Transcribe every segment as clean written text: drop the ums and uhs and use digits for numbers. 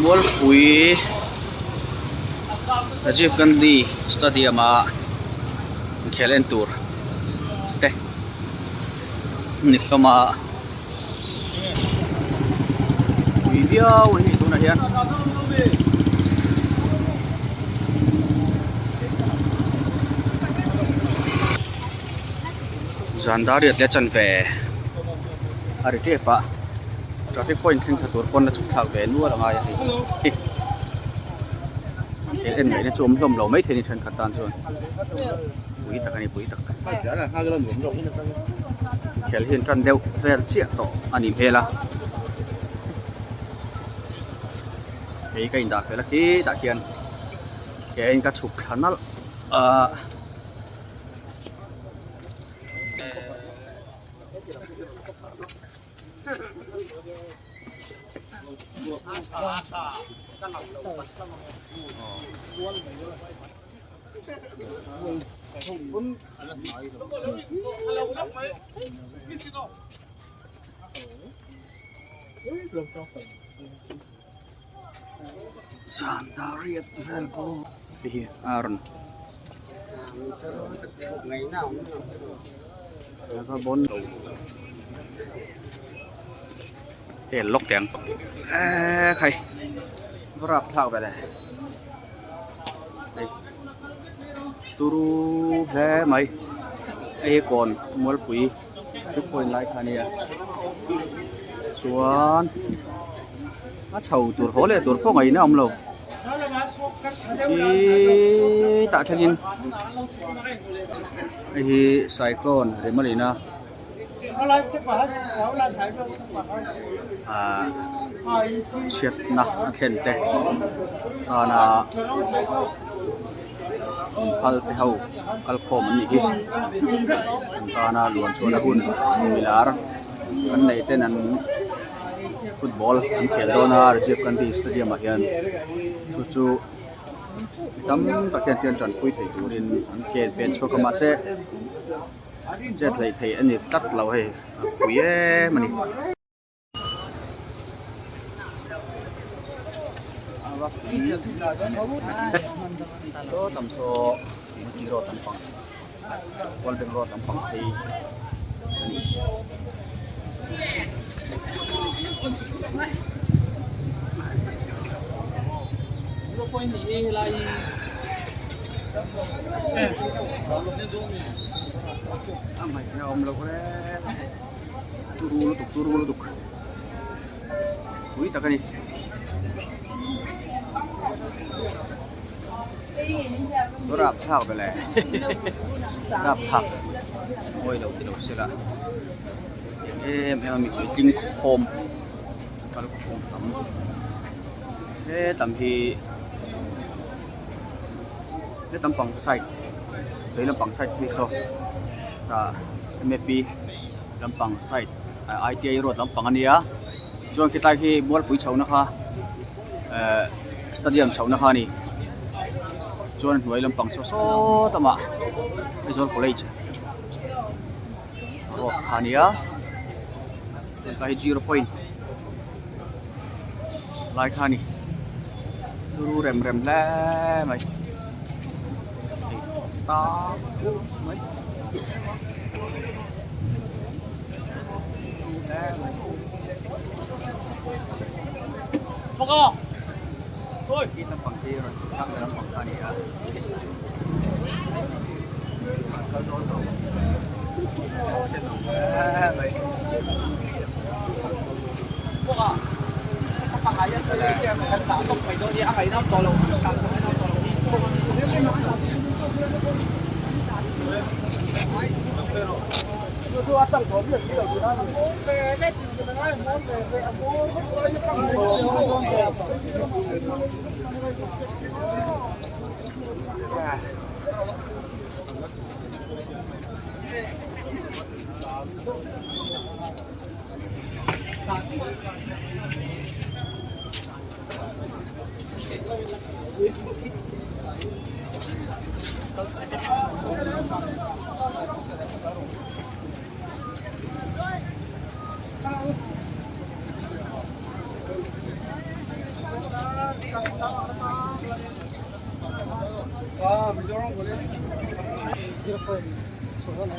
Mualpui Rajiv Gandhi Stadium ah inkhel en tur te ni hlawm a pui viau a ni tunah hian. Zan dar riat leh chanve a ri tep a traffic point thleng thla tur pawn a chhuk thlak ve nual a ngai a hei he en ngaihna chu awm hlawm lo maithei a ni thenkhat tan chuan pui tak a ni pui tak khel hi an tan deuh vel chiah tawh a nih hmel a hei ka indah fel a khi tah khian ke in ka chhuk thla nalh a. Zan dar riat vel pawh te hi a rawn hel lawk teh ang eee khai va rap thlak ve le hei turu hle mai hei hi kawn mualpui traffic point lai kha a nia chuan a chho tur haw leh tur pawh ngaihna a awm lo ihh tah thlengin hei hi cyclone Remalina ahh chhiatna a thlen te tana inphal te ho kalkhawm an nih hi an tana luan chhuahna hun milar kan neih ten an football an khel dawn a Rajiv Gandhi stadium ah hian chu chu mi tam tak hian tian tanpui thei turin an ken pen chhuak a mahse chet hleih theih a ni tlat lo hei a pui em a ni. Saw tam saw tih road lampang World Bank road lampang phei a ni. A ngaihna awm lo reng turu lutuk turu lutuk pui tak a ni. Rap thlak ve le rap thlak mawi lo ti lo se la em em a mipui tling khawm kal khawm tam hetam hi hetam pang side vei lampang side phei saw tah M A P lampang side I T I road lampang a nia chuan khilai khi mualpui chhohna kha ehh stadium chhohna kha a ni chuan hnuai lampang saw saw tamah Aizawl college road kha a nia chuan tlai hi zero point lai kha a ni turu rem rem hle mai hei tak mai. Khi lampang khi rawn chhuk thlak lampang kha a ni a kal dawn lo chhe duh hle mai.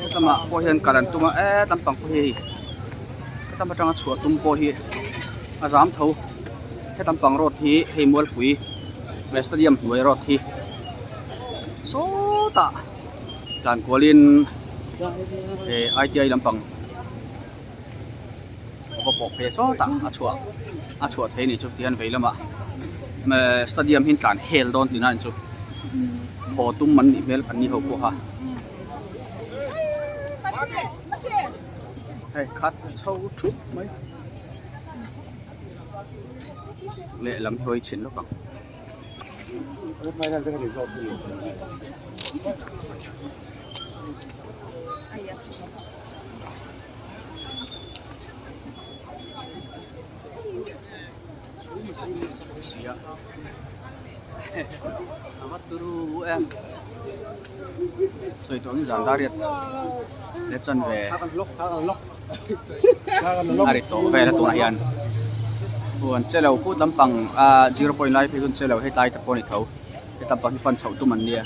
Helamah pawh hian kal an tum a e lampang pawh hi hei helam atanga chhuah tum pawh hi a zam tho helam pang road hi hei mualpui stadium hnuai road hi sawtah tlan kualin eh I_T_I lampang a va pawh phei sawtah a chhuah a chhuah thei a nih chu tihian vei lamah ehh stadium hi an tlan hel dawn tihna a ni chu haw tum an nih hmel an ni ho pawh a hei khat chho thup mai lehlam hi hawi chhin lawk ang. Sawi tawh angin zan dar riat leh chanve a ri tawh vel a tunah hian huan che lo phut lampang ah zero point lai phei chu an che lo hei tlai te pawh a ni tho he lampang hi pan chhoh tum an nia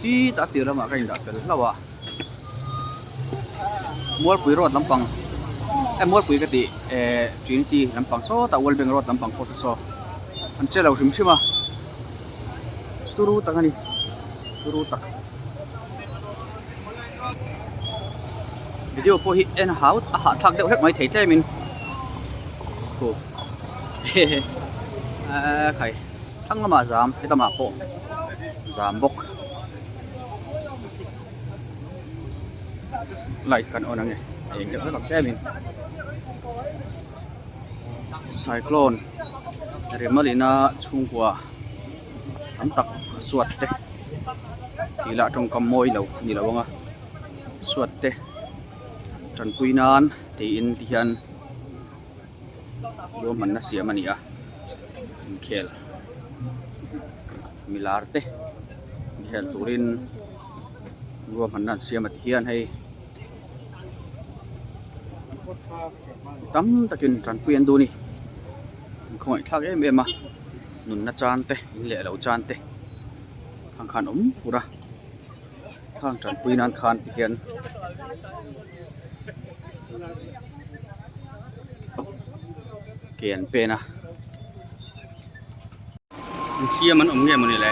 khitah a tir lamah ka indah fel hlauh a. Mualpui road lampang eh Mualpui ka tih eh Trinity lampang sawtah World Bank road lampang pawh chu saw an che lo hrim hrim a turu tak a ni turu tak video pawh hi en hau a hahthlak deuh hlek mai thei tlem in khu hehe eh khai thlang lamah zam helamah pawh zam bawk. Light kan on ange a eng deuh hlek ang tlemin cyclone Remalina chhungkua tam tak a suat te tih lah tawngkam mawi lo a ni lo ang a suat te tanpui nan tiin ti hian ruahmanna siam a ni a inkhel milar te inkhel turin ruahmanna an siam a ti hian hei tam takin tanpui an duh a ni an khawngaih thlak em em a nunna chan te in leh lo chan te khang khan awm fur a khang tanpui nan khan ti hian. Ke an pen a Inthiam an awm nge mawni le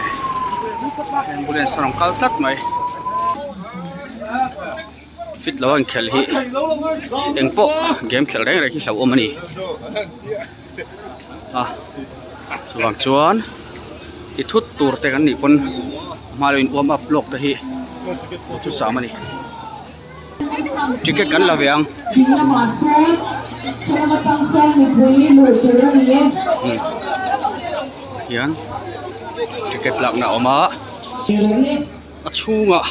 ambulance a rawn kal tlat mai fit lo a inkhelh hi engpawh game khelh reng reng hi hlauhawm a ni a chuvang chuan ti thut tur te kan nih pawn hma lo in warm up lawk te hi duhthusam a ni. Ticket kan la ve ang. Ding lamah sawn sawn atang sawn mipui luh tur a ni e. Hian ticket lakna a awm a. A chhungah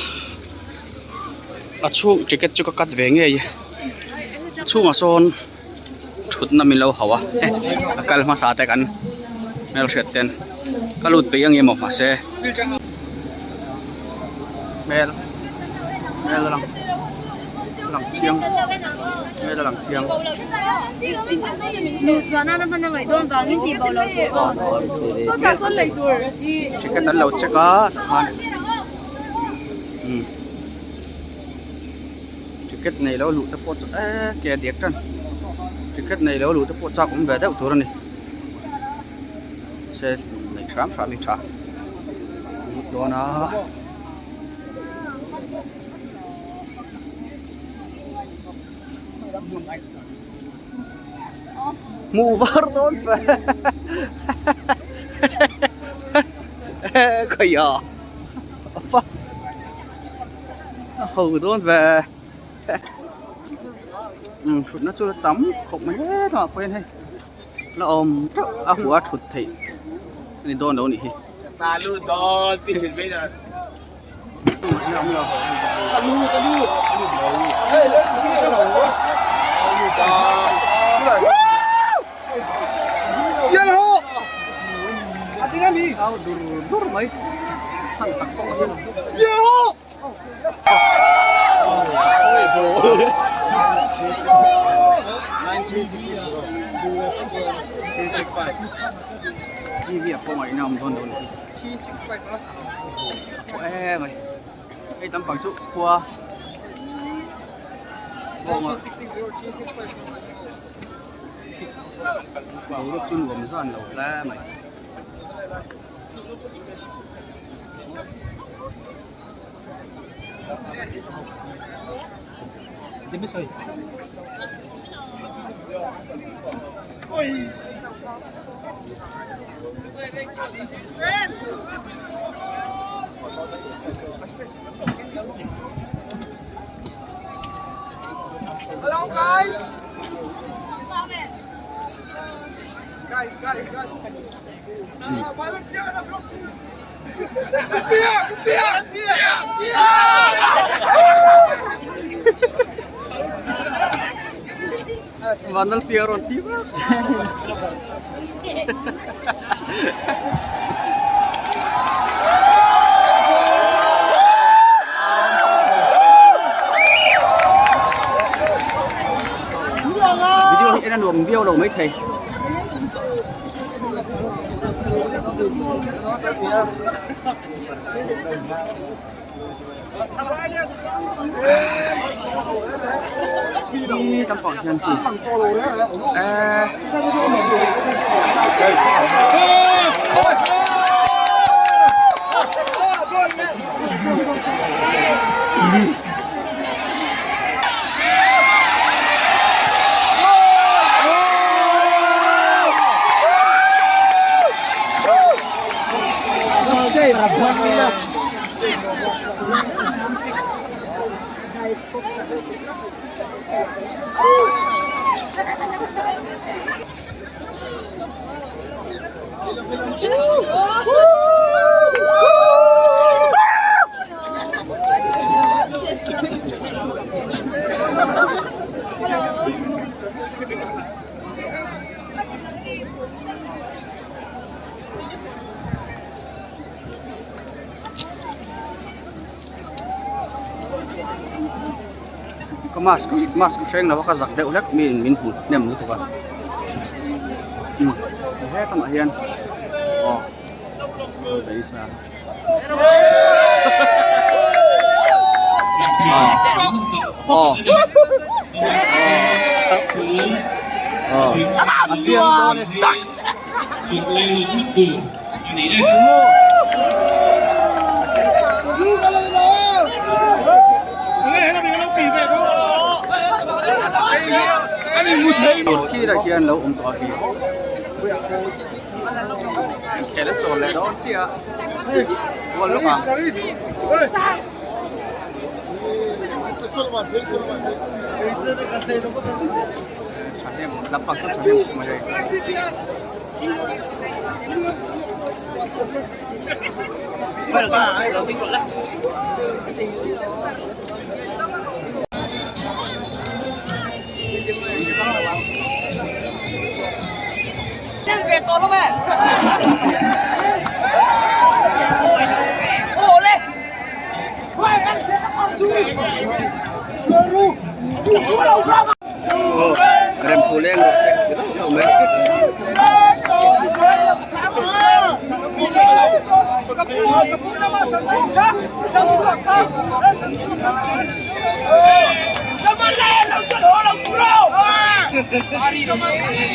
a chhung ticket chu ka cut ve ngei e. A chhungah sawn thutna min lo hauh a a kal hmasa te kan hmelhriat ten ka lut peih ang emaw mahse hmel hmel a lang a lang chiang hmel a lang chiang. Ticket an lo check a tikhan umm. Ticket nei lo luh te pawh chu eee ke a diak tan ticket nei lo luh te pawh chak awm ve deuh tur a ni se nei hram hram hi tha lut dawn a hmuh var dawn fe khawiah a. A ho dawn ve umm thutna chu tam khawp mai hle lamah pawh hian hei la awm teuh a hmuh a thut theih a ni dawn lo a nih hi. TV ah pawh ngaihna a awm dawn lo a ni a pawh em mai hei tam pang chu khua boruak chu nuam zan lo hle mai. Hello guys. Guys, guys, guys. Vanlal piang rawn ti vek. Video hi en a nuam viau lo maithei. Hi tam pang hian hi eh Ka mask mask hreng lo a ka zak deuh hlek mi in min hmu hnem lutuk a umm hetlangah hian aw aw aw a chiang dawn e. Khi lah khian lo awm tawh a hi Chela chawl leh dawn chiah a hual lawk ang. Thahnem lampang chu thahnem khawp mai a Rem thu leng rawh se ti reuh reuh mai.